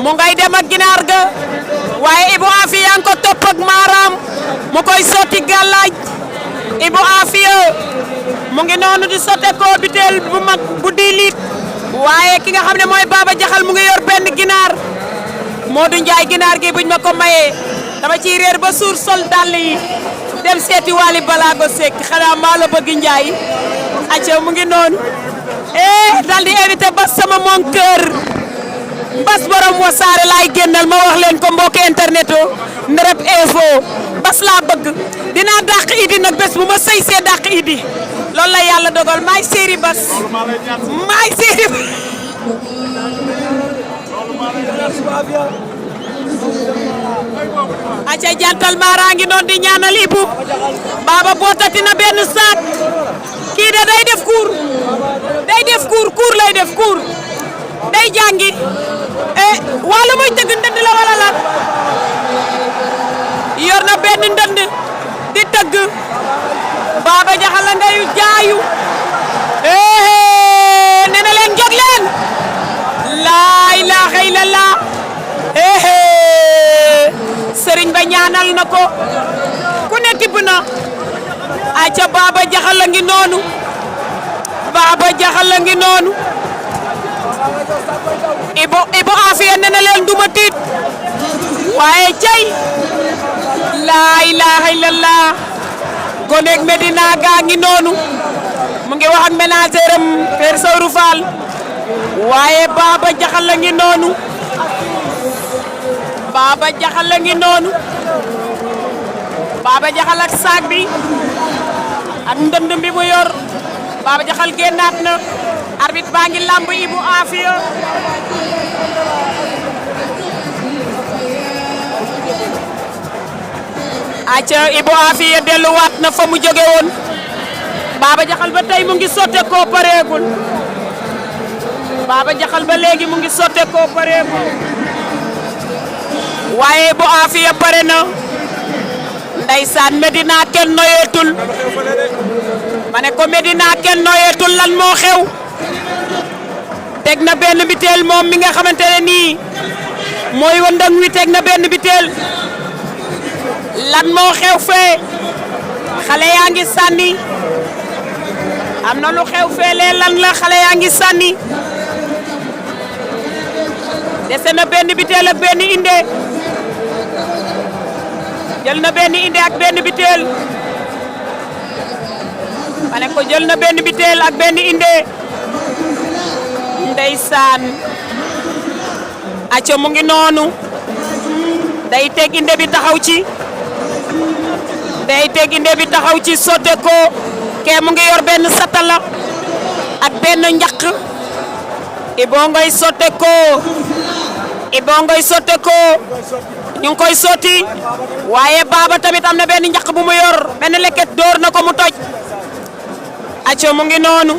mu ngay dem ak ginaar ga waaye Ibou Afia ko topp ak maaraam mu koy sotti gàllaaj Ibou Afia mu ngi noonu di sotte ko biteel bu mag bu 10 litres waaye ki nga xam ne mooy Baba Jaxal mu ngi yor benn ginaar Modou Ndiaye ginaar gi buñ ma ko mayee dama ciy réer ba suur sol dàll yi dem seeti Wally Balago Seck xanaa maa la bëgg Ndiaye acca mu ngi noonu dal di invité Bas sama mon cœur Bas borom Wassare laay génnal ma wax leen ko mbokk internet o Ndereb Info Bas laa bëgg dinaa dàq Idi nag bés bu ma sëy see dàq Idi loolu la yàlla dogal maay séeri Bas maay séeri acca jantal Mara ngi noon di ñaanal Ibou Baba bootati na benn saak kii de day def cours lay def cours day jàngi wala muy tëgg ndënd la wala lan yor na benn ndënd di tëgg Baba Jaxal la ngay jaayu nee na leen jóg leen laa ilaaha illallah sëriñ ba ñaanal na ko ku ne tibb na aca Baba Jaxal la ngi noonu Baba Jaxal la ngi noonu Ibou Afia nee na leen duma tiit waaye cey laa ilaaha illallah gonek Medina gaa ngi noonu mu ngi wax ak ménagère am Père Sawru Fall waaye Baba Jaxal la ngi noonu Baba Jaxal la ngi noonu Baba Jaxal ak saag bi ak ndënd bi mu yor Baba Jaxal génnaat na arbitre baa ngi lamb Ibou Afia acca Ibou Afia delluwaat na fa mu jóge woon Baba Jaxal ba tey mu ngi sotte koo pareegul Baba Jaxal ba léegi mu ngi sotte koo pareegul waaye Ibou Afia pare na ndeysaan Medina kenn noyeetul ma ne ko Medina kenn noyeetul lan moo xew teg na benn biteel moom mi nga xamante ne nii mooy wëndëng wi teg na benn biteel lan moo xew fee xale yaa ngi sànni am na lu xew fee lee lan la xale yaa ngi sànni dese na benn biteel ak benn inde jël na benn inde ak benn biteel ma ne ko jël na benn biteel ak benn inde ndeysaan acca mu ngi noonu day teg inde bi taxaw ci sotte ko kee mu ngi yor benn satala ak benn njaq Ibou ngay sotte ko ñu ngi koy sotti waaye Baba tamit am na benn njaq bu mu yor benn leket door na ko mu toj acca mu ngi noonu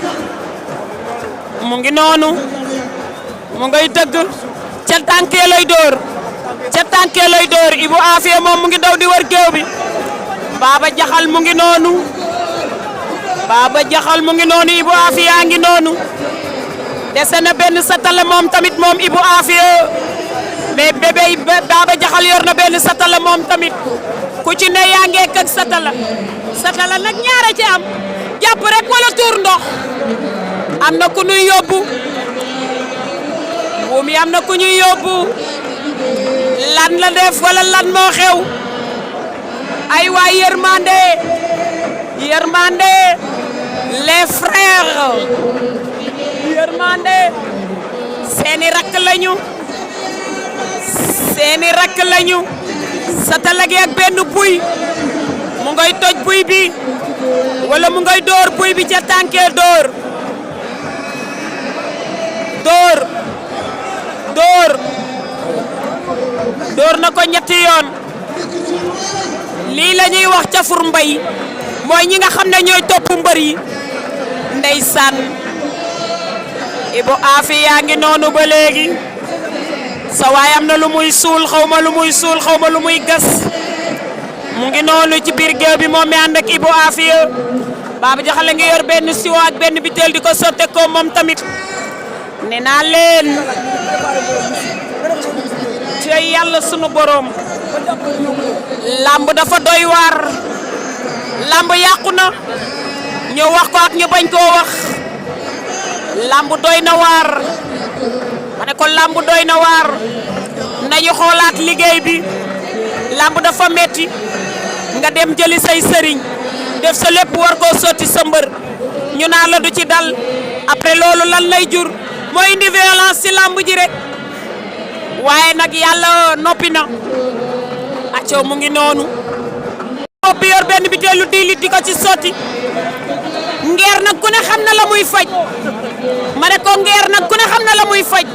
mu ngay dëgg ca tànkee lay door Ibou Afia moom mu ngi daw di wër géew bi Baba Jaxal mu ngi noonu Ibou Afia ngi noonu dese na benn satala moom tamit moom Ibou Afia mais bébé Baba Jaxal yor na benn satala moom tamit ku ci ne yaa ngeek ak satala nag ñaara ci am jàpp rek wala tuur ndox am na ku ñuy yóbbu buum yi am na ku ñuy yóbbu lan la def wala lan moo xew ay waay yërmande les frères yërmande seeni rakk lañu satala gi ak benn buy mu ngay toj buy bi wala mu ngay door buy bi ca tànkee door na ko ñetti yoon lii la ñuy wax cafur mbay mooy ñi nga xam ne ñooy topp mbër yi ndeysaan Ibou Afia ngi noonu ba léegi sa waay am na lu muy suul xaw ma lu muy gas mu ngi noonu ci biir géew bi moom mi ànd ak Ibou Afia Baba Jaxal la ngi yor benn siwo ak benn bitel di ko sotte ko moom tamit nee naa leen yàlla sunu borom lamb dafa doy waar lamb yàqu na ñu wax ko ak ñu bañ koo wax lamb doy na waar ma ne ko lamb doy na waar nañu xoolaat liggéey bi lamb dafa metti nga dem jëli say sëriñ def sa lépp war koo sotti sa mbër ñu naan la du ci dal après loolu lan lay jur mooy indi violence ci lamb ji rek waaye nag yàlla noppi na acco mu ngi noonu bi yor benn bitéelu diilit di ko ci sotti ngeer nag ku ne xam na la muy faj ma ne ko ngeer nag ku ne xam na la muy faj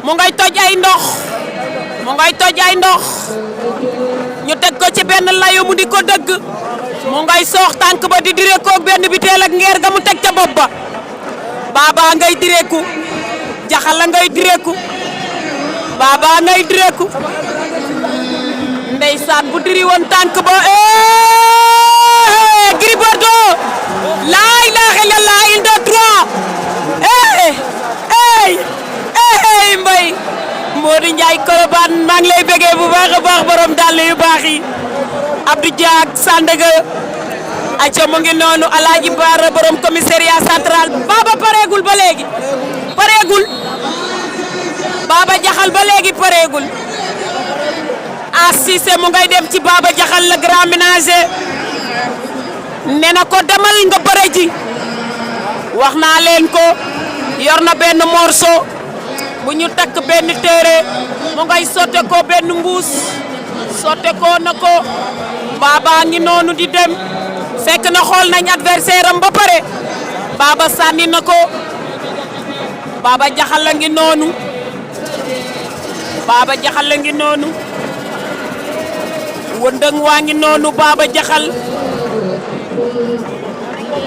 mu ngay toj ay ndox ñu teg ko ci benn layu mu di ko dëgg mu ngay soox tànk ba di direekoog benn bitéel ak ngeer ga mu teg ca bopp ba Baba ngay direeku Jaxal la ngay direeku Baba ngay direeku ndeysaan bu diri woon tànk ba Gris Bordeaux la ilaha illallah il de trois mbay Modou Ndiaye Colobane maa ngi lay bëggee bu baax a baax borom dàll yu baax yi Abdou Diak Sandaga acca mu ngi noonu Alaaji Baara borom commissariat central Baba pareegul ba léegi pareegul Baba Jaxal ba léegi pareegul Cissé mu ngay dem ci Baba Jaxal la grand ménager nee na ko demal nga bëre ji wax naa leen ko yor na benn morceau bu ñu takk benn téere mu ngay sotte ko benn mbuus sotte ko na ko Baba ngi noonu di dem fekk na xool nañ adversaire am ba pare Baba sànni na ko Baba Jaxal la ngi noonu Baba Jaxal la ngi noonu wëndëng waa ngi noonu Baba Jaxal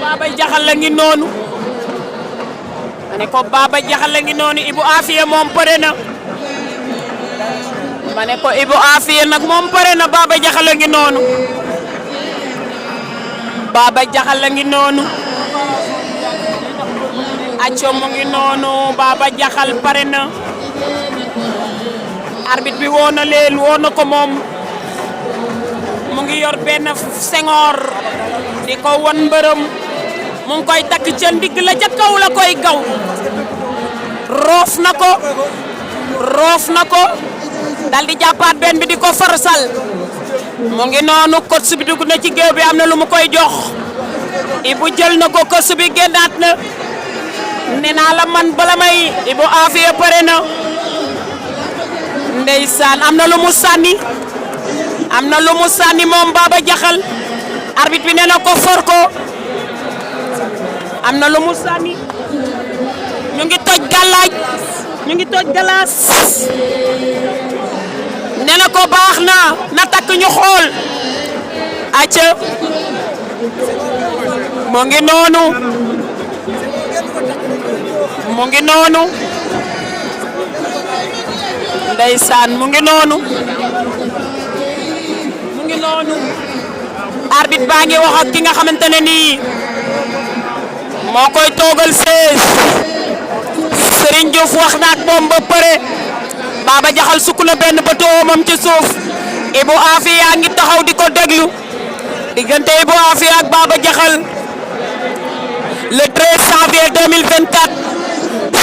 Baba Jaxal la ngi noonu ma ne ko Baba Jaxal la ngi noonu Ibou Afia moom pare na ma ne ko Ibou Afia nag moom pare na Baba Jaxal la ngi noonu Baba Jaxal la ngi noonu acco mu ngi noonu Baba Jaxal pare na arbitre bi woo na leen woo na ko moom mu ngi yor benn sengoor di ko won mbërëm mu ngi koy takk ca ndigg la ca kaw la koy gaw roof na ko dal di jàppaat benn bi di ko farsal mu ngi noonu coach bi dugg na ci géew bi am na lu mu koy jox Ibou jël na ko coach bi génnaat na nee naa la man bala may Ibou Afia pare na ndeysaan am na lu mu sànni moom Baba Jaxal arbitre bi nee na ko for ko am na lu mu sànni ñu ngi toj gàllaaj ñu ngi toj galaas nee na ko baax na takk ñu xool acca mu ngi noonu ndeysaan mu ngi noonu arbitre baa ngi wax ak ki nga xamante ne nii moo koy toogal 16 Serigne Diouf wax na ak moom ba pare Baba Jaxal sukk na benn bëtu moom ci suuf Ibou Afia ngi taxaw di ko déglu diggante Ibou Afia ak Baba Jaxal le 13 janvier 2024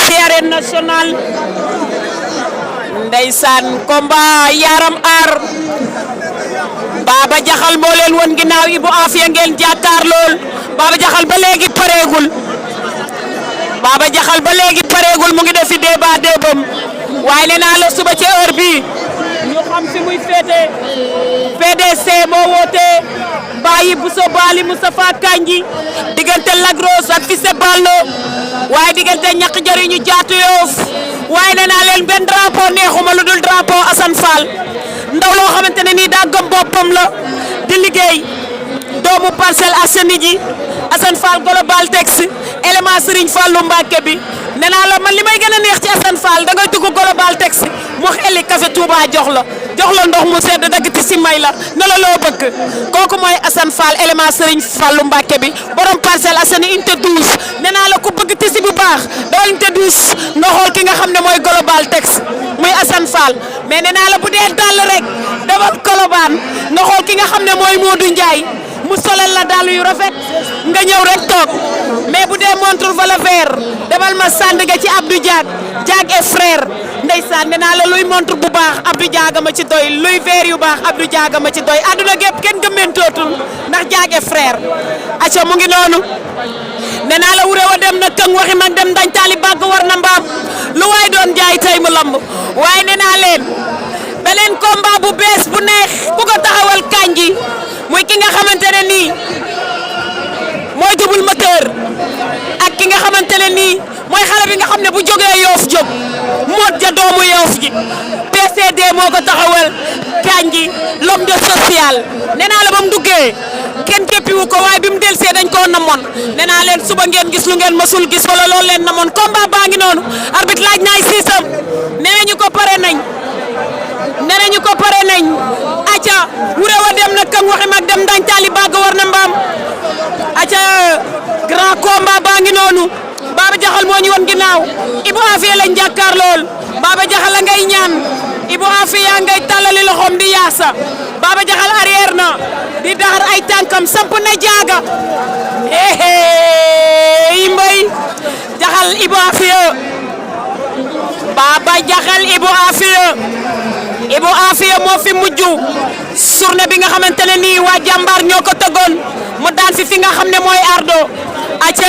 ci arène nationale ndeysaan combat yaram aar Baba Jaxal moo leen won ginnaaw Ibou Afia ngeen jàkkaar lool Baba Jaxal ba léegi pareegul mu ngi def fi débat débam waaye nee naa la suba ci heure bi ñu xam fi muy féete PDC moo woote Baye Bousso Bali Moustapha Kanji diggante Lagros ak Fissé Ballo waaye diggante ñaq jariñu jaatu Yoff waaye nee naa leen benn drapeau neexuma lu dul drapeau Assane Fall ndaw loo xamante ne nii daa gëm boppam la di liggéey doomu Parcelles Assainies ji Assane Fall Global Tex élément Serigne Fallou Mbacké bi nee naa la man li may gën a neex ci Assane Fall da ngay dugg Global Tex mu xeli café Touba jox la ndox mu sedd dagg ti si may la ne la loo bëgg kooku mooy Assane Fall élément Serigne Fallou Mbacké bi borom Parcelles Assainies unité 12 nee naa la ku bëgg ti si bu baax dawal unité 12 nga xool ki nga xam ne mooy Global Tex muy Assane Fall Fall mais nee naa la bu dee dàll rek demal Colobane nga xool ki nga xam ne mooy Modou Ndiaye mu solal la dàll yu rafet nga ñëw rek toog mais bu dee montre fa la verre demal ma Sandaga ci Abdou Diag et frère ndeysaan nee naa la luy montre bu baax Abdou Diaga ma ci doy luy verre yu baax Abdou Diaga ma ci doy àdduna gépp kenn gëmmentootul ndax Diag et frère acca mu ngi noonu nee naa la wuré wa dem na këng waxi mag dem dañ taali bàgg war na mbaam lu waay doon jaay tey mu lamb waaye nee naa leen beneen combat bu bees bu neex ku ko taxawal Kandji muy ki nga xamante ne nii mooy Double Moteur ak ki nga xamante ne nii mooy xale bi nga xam ne bu jógee Yoff jóg moot ja doomu Yoff ji PCD moo ko taxawal Kandji l'homme de social nee naa la ba mu duggee kenn képpiwu ko waaye bi mu delsee dañ koo namoon nee naa leen suba ngeen gis lu ngeen mësul gis wala loolu leen namoon combat baa ngi noonu arbitre laaj naay siisam nee nañu ko pare nañ acca wuré wa dem na këng waxi mag dem dañ taali bàgg war na mbaam acca grand combat baa ngi noonu Baba Jaxal moo ñu won ginnaaw Ibou Afia lañ jàkkaar lool Baba Jaxal la ngay ñaan Ibou Afia ngay tàllali loxoom di yaasa Baba Jaxal arrière na di daxar ay tànkam samp na jaaga yi mbay Jaxal Ibou Afia Baba Jaxal Ibou Afia moo fi mujj journée bi nga xamante ne nii waa jàmbaar ñoo ko tëggoon mu daan fi nga xam ne mooy ardo acca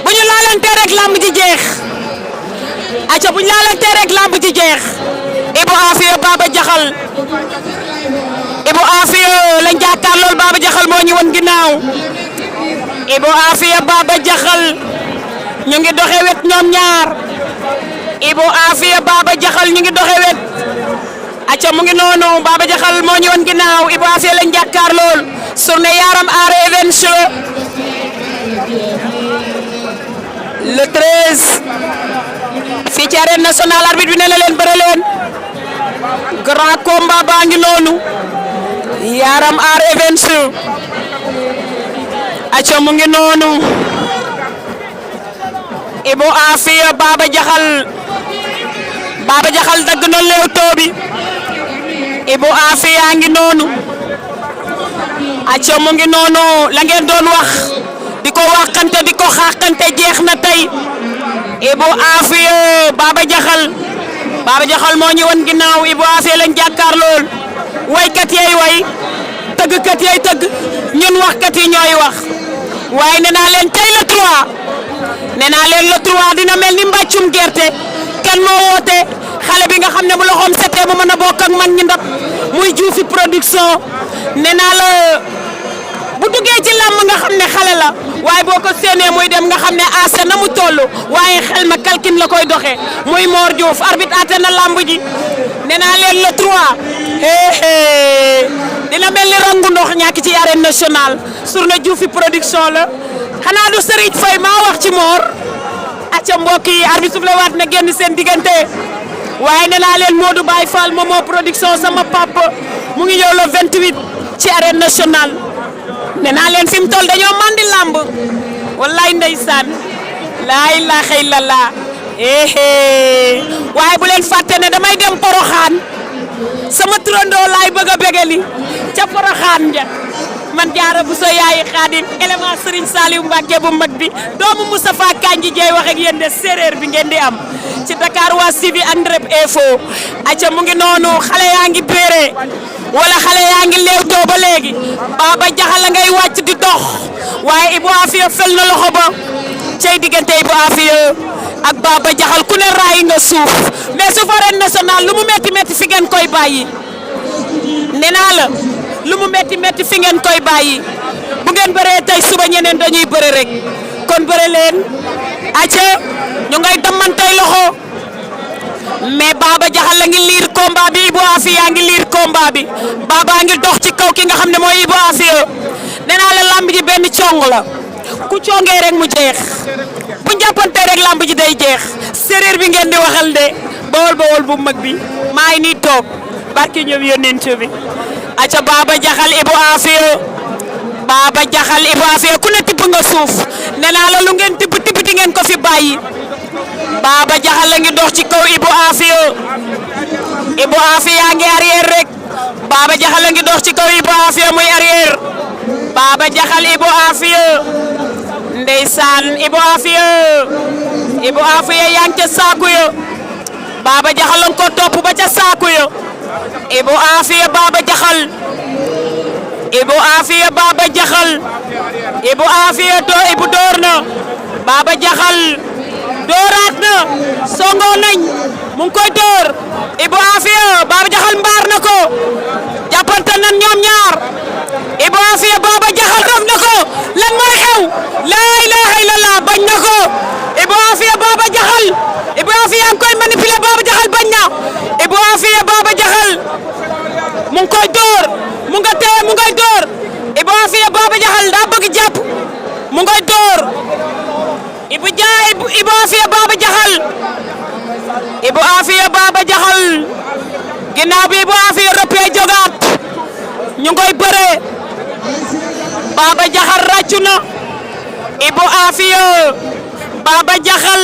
bu ñu laalantee rek lamb ji jeex Ibou Afia Baba Jaxal Ibou Afia lañ jàkkaar lool Baba Jaxal moo ñu won ginnaaw Ibou Afia Baba Jaxal ñu ngi doxe wet ñoom ñaar Ibou Afia Baba Jaxal ñu ngi doxe wet acca mu ngi noonu Baba Jaxal moo ñu won ginnaaw Ibou Afia lañ jàkkaar lool journée Yaram Art Events le 13 fii ci arène nationale arbitre bi nee na leen bëre leen grand combat baa ngi noonu Yaram Art Events acca mu ngi noonu Ibou Afia Baba Jaxal dagg na Leewtoo bi Ibou Afia ngi noonu acca mu ngi noonu la ngeen doon wax di ko waxante di ko xaaxante jeex na tey Ibou Afia Baba Jaxal moo ñu won ginnaaw Ibou Afia lañ jàkkaar lool waykat yey way tëggkat yey tëgg ñun waxkat yi ñooy wax waaye nee naa leen tey le 3 dina mel ni mbàccum gerte kan moo woote xale bi nga xam ne bu loxoom setee mu mën a bokk ak mag ñi ndab muy Diouf production nee naa la bu duggee ci làmb nga xam ne xale la waaye boo ko séenee muy dem nga xam ne ase na mu toll waaye xel ma kalkin la koy doxee muy Mor Diouf arbitre atte na làmb ji nee naa leen le 3 dina mel ni rangu ndox ñàkk ci arène nationale journée Diouf production la xanaa du Serigne Faye maa wax ci Mor acca mbokk yi arbitre suuf la waat na génn seen diggante waaye nee naa leen Modou Baye Fall Momo production sama papa mu ngi ñëw le 28 ci arène nationale nee naa leen fi mu toll dañoo mandi lamb wallaay ndeysaan laa ilaaha illallah waaye bu leen fàtte ne damay dem Poroxaan sama turandoo laay bëgg a bégali ca Poroxaan ja man jaara bu so yaayi Xaadim élément Serigne Saliou Mbacke bu mag bi doomu Moustapha Kandji Dieye wax ak yéen de séeréer bi ngeen di am ci Dakar waa Sivi ak Ndrep Info acca mu ngi noonu xale yaa ngi béere wala xale yaa ngi Leewtoo ba léegi Baba Jaxal la ngay wàcc di dox waaye Ibou Afia fel na loxo ba cey diggante Ibou Afia ak Baba Jaxal ku ne raay nga suuf mais su arène nationale lu mu metti fi ngeen koy bàyyi nee naa la lu mu metti fi ngeen koy bàyyi bu ngeen bëree tey suba ñeneen dañuy bëre rek kon bëre leen acca ñu ngay damantay loxo mais Baba Jaxal la ngi liir combat bi Ibou Afia ngi liir combat bi Baba ngi dox ci kaw ki nga xam ne mooy Ibou Afia nee naa la lamb ji benn cong la ku congee rek mu jeex bu jàppante rek lamb ji day jeex séeréer bi ngeen di waxal de bawol bu mag bi maa ngi nii toog barki ñoom yónnent bi acca Baba Jaxal Ibou Afia ku ne tibb nga suuf nee naa la lu ngeen tibb di ngeen ko fi bàyyi Baba Jaxal la ngi dox ci kaw Ibou Ibou Afia ngi arrière rek Baba Diakhal a ngi dox ci kaw Ibou Afia muy arrière Baba Diakhal Ibou Afia ndeysaan Ibou Afia yaa ngi ca saaku ya Baba Diakhal la ko topp ba ca saaku ya Ibou Afia Baba Diakhal Ibou Afia Baba Diakhal Ibou Afia Ibou door na Baba Diakhal dooraat na songo nañ mu ngi koy door Ibou Afia Baba Diakhal mbaar na ko jàppante nañ ñoom ñaar Ibou Afia Baba Diakhal raf na ko lan mooy xew la ilaha illallah bañ na ko Ibou Afia Baba Diakhal Ibou Afia ngi koy manipuler Baba Diakhal bañ na Ibou Afia Baba Diakhal mu ngi koy door mu nga tee mu ngay door Ibou Afia Baba Diakhal daa bëgg jàpp mu ngay door Ibou Afia Baba Diakhal Ibou Afia Baba Diakhal ginnaaw bi Ibou Afia rëppee jogaat ñu ngoy bëre Baba Diakhal ràccu na Ibou Afia Baba Diakhal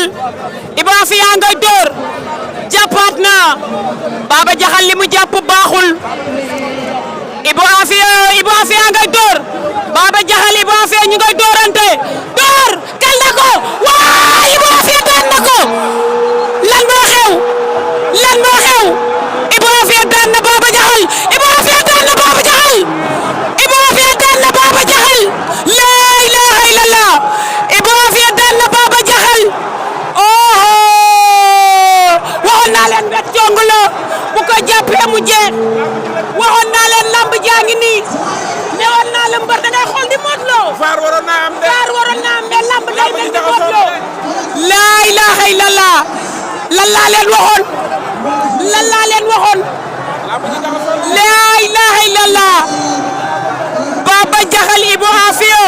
Ibou Afia ngay door jàppaat na Baba Diakhal li mu jàpp baaxul Ibou Afia ngay door Baba Diakhal Ibou Afia ñu ngay doorante door kal na ko waa Ibou Afia daan na ko lan moo xew Ibou Afia daan na Baba Diakhal Ibou Afia daan na Baba Diakhal Ibou Afia daan na Baba Diakhal la ilaha illallah Ibou Afia daan na Baba Diakhal waxoon naa leen bet jong la bu ko jàppee mu jeex waxoon naa leen lamb jaa ngi nii newoon naa la mbër da ngay xool di Modou Lo faar waroon naa am mais lamb day mel ni Modou Lo la ilaha illallah lan laa leen waxoon la ilaha illallah Baba Diakhal Ibou Afia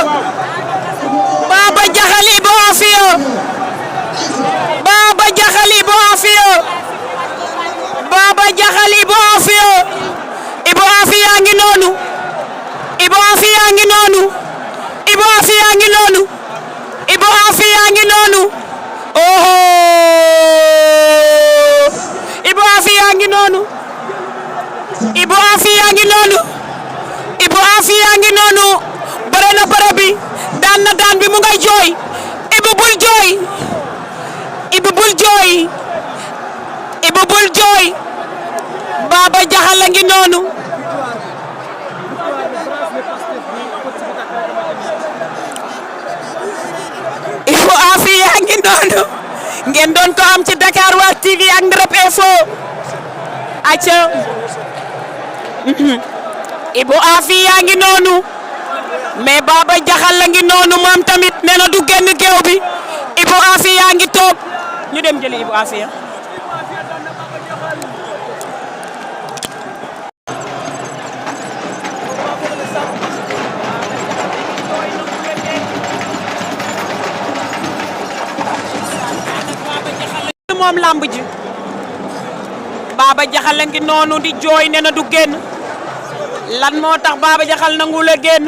Baba Diakhal Ibou Afia Baba Diakhal Ibou Afia Baba Diakhal Ibou Afia Ibou Afia ngi noonu Ibou Afia ngi noonu Ibou Afia ngi noonu Ibou Afia ngi noonu oho Ibou Afia ngi noonu Ibou Afia ngi noonu Ibou Afia ngi noonu bëre na bëre bi daan na daan bi mu ngay jooy Ibou bul jooy Ibou bul jooy Ibou bul jooy Baba Diakhal la ngi noonu Ibou Afia ngi noonu ngeen doon ko am ci Dakarwass TV ak Ndrep Info acca Ibou Afia ngi noonu mais Baba Diakhal la ngi noonu moom tamit nee na du génn géew bi Ibou Afia ngi toog ñu dem jëli Ibou Afia moom lamb ji Baba Diakhal la ngi noonu di jooy nee na du génn lan moo tax Baba Diakhal nangu la génn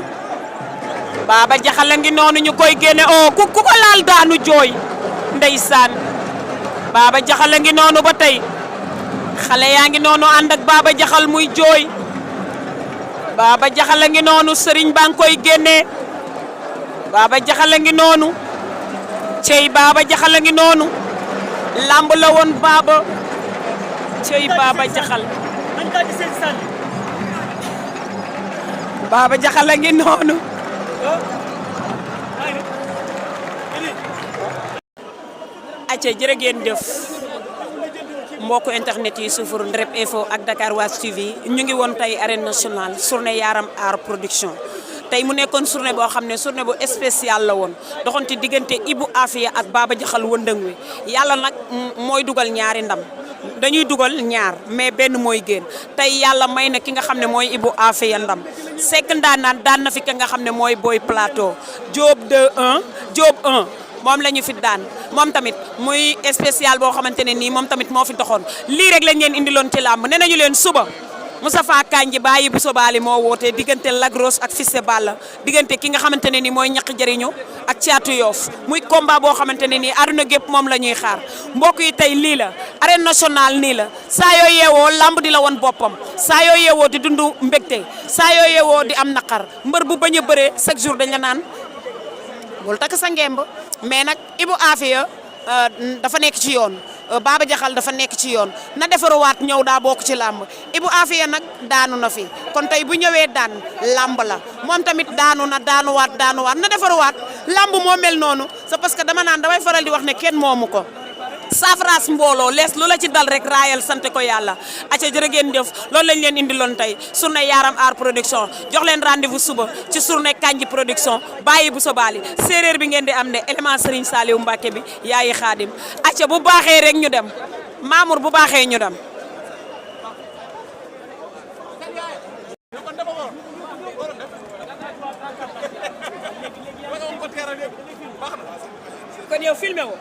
Baba Diakhal la ngi noonu ñu koy génne ku ko laal daanu jooy ndeysaan Baba Diakhal la ngi noonu ba tey xale yaa ngi noonu ànd ak Baba Diakhal muy jooy Baba Diakhal la ngi noonu sëriñ baa ngi koy génne Baba Diakhal la ngi noonu cey Baba Diakhal la ngi noonu lamb la woon Baba cey Baba Diakhal Baba Diakhal la ngi noonu acca jërë ngeen jëf mbokku internet yi sufur Ndrep Info ak Dakarwass TV ñu ngi woon tey arène nationale journée Yaram Art production tey mu nekkoon journée boo xam ne journée bu spécial la woon doxoon ci diggante Ibou Afia ak Baba Diakhal wëndëng wi yàlla nag mooy dugal ñaari ndam dañuy dugal ñaar mais benn mooy génn tey yàlla may na ki nga xam ne mooy Ibou Afia ndam sekk ndaanaan daan na fi ki nga xam ne mooy Boy Plateau Diop 2-1 Diop 1 moom la ñu fi daan moom tamit muy spécial boo xamante ne nii moom tamit moo fi doxoon lii rek lañ leen indiloon ci làmb nee nañu leen suba Moustapha Kandji Baye bu Sobali moo woote diggante Lac Rose ak Fils de Balla diggante ki nga xamante ne ni mooy ñaq jëriñu ak Caatu Yoof muy combat boo xamante ne nii àdduna gépp moom la ñuy xaar mbokk yi tey lii la arène nationale nii la saa yoo yeewoo lamb di la won boppam saa yoo yeewoo di dund mbégte saa yoo yeewoo di am naqar mbër bu bañ a bëree chaque jour dañ la naan bul takk sa ngemb mais nag Ibou Afia dafa nekk ci yoon Baba Jaxal dafa nekk ci yoon na defaruwaat ñëw daa bokk ci làmb Ibou Afia nag daanu na fi kon tey bu ñëwee daan làmb la moom tamit daanu na daanuwaat na defaruwaat làmb moo mel noonu c'est parce que dama naan damay faral di wax ne kenn moomu ko saafaraas mbooloo lees lu la ci dal rek raayal sant ko yàlla aca jërë ngeen jëf loolu lañ leen indiloon tey journée Yaram Art Production jox leen rendez-vous suba ci journée Kandji Production Baye bu Sobali séeréer bi ngeen di am ne élément Serigne Saliou Mbacké bi yaayi Xaadim aca bu baaxee rek ñu dem Mamour bu baaxee ñu dem kon yow filmé wo